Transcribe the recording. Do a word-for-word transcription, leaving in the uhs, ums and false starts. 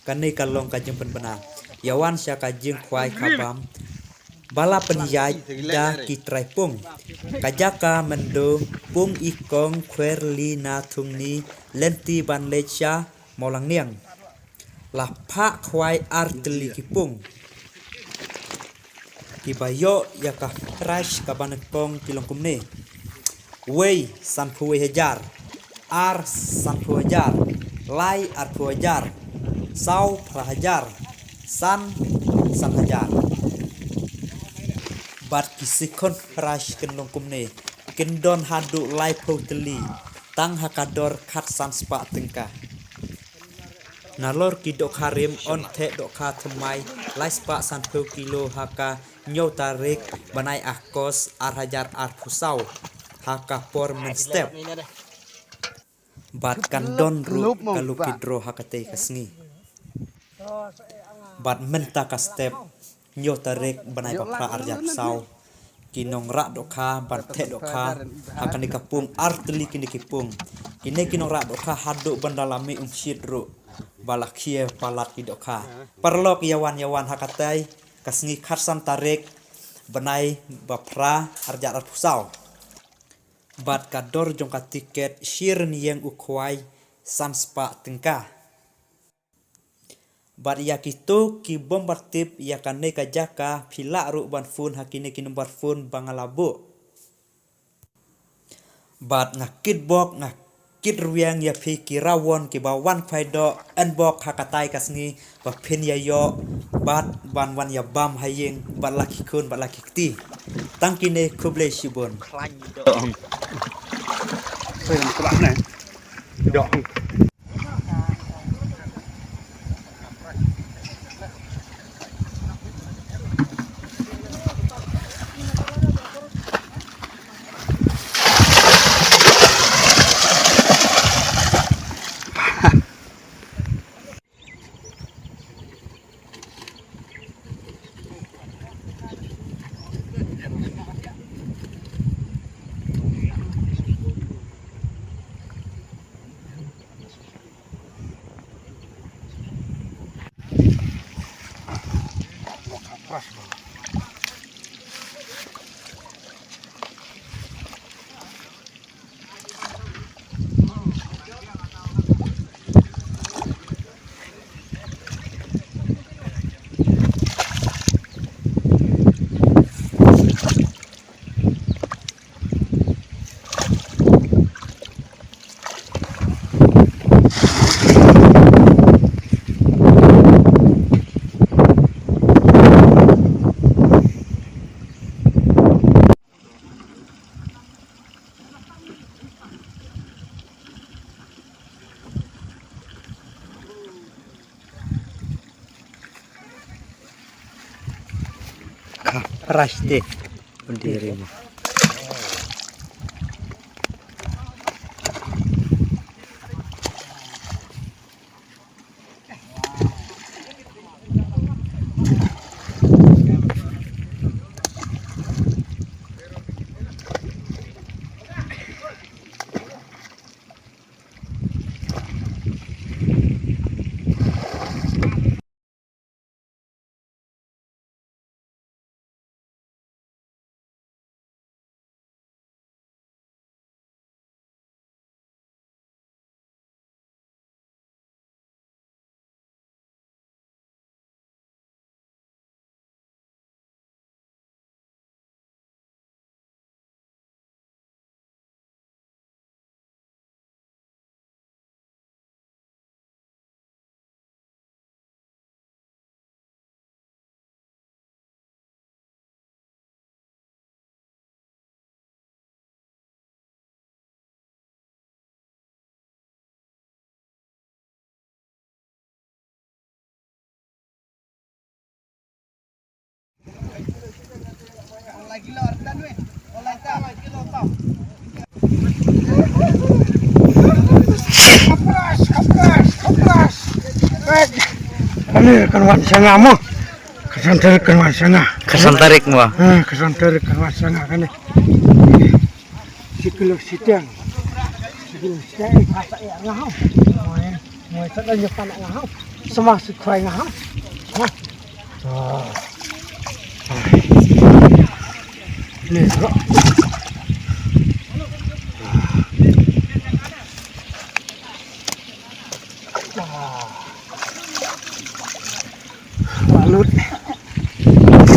Kane ka long ka jingpynbna. Ïa wan sha ka jingkhwai khabam ba la pynïaid da ki trai pung. Ka jaka myndu pung i kong khwer li na thung ni lynti ban leit sha Mawlangniang. La phah khwai ar tylli ki pung. Kiba ïoh ïa ka prize kaba nyngkong ki long kumne. Wei sanphew wei hajar, ar sanphew hajar, lai arphew hajar, saw phra hajar, san san hajar. Bad ki second prize kin long kumne, kin don haduh laiphew tylli, tang ha ka dor khatsan spah tyngka. Nalor ki dohkha rim yn theh dohkha thymmai lai spah sanphew kilo ha ka hynñiew tarik bnai August ar hajar arphew saw ha ka por mynstep. Bad kan don ruh ka lucky draw ha katei ka sngi. Bad mynta ka step hynñiew tarik bnai ba phra ar hajar arphew saw, ki nongrah dohkha ban theh dohkha ha kane ka pung, ar tylli kine ki pung. Kine ki nongrah dohkha haduh ban da la mih umshit ruh ba la khie palat ki dohkha. Paralok, ïa wan, ïa wan ha katei ka sngi khatsan tarik bnai ba phra ar hajar arphew saw. Bad ka dor jong ka tiket shi rynïeng u khwai san spah tyngka. Bad ïa kito ki bym pat tip ïa kane ka jaka, phi lah ruh ban phone ha kine ki number phone ba nga la buh. Bad nga kitbok, nga kitrwiang ïa phi ki rawon kiba wan khwai doh, yn bok ha katei ka sngi ba phin ïa ïoh bad ban wan ïa bam ha ïing bad la ki khun bad la ki kti. Tang kine, khublei shibun. Raste. Bendiri. Kane kan wan sha nga mo. Khatsan tarik kan wan sha nga. Khatsan tarik mo. Ha, khatsan tarik kan wan sha nga kane. Shi kilo shiteng. Shi kilo shiteng. Ka sa ïa nga hau. Mo, mo sa da nyopan nga hau. Sama si khwai nga ha. Ha. Ah. Ni ro. Ah. Wa lut.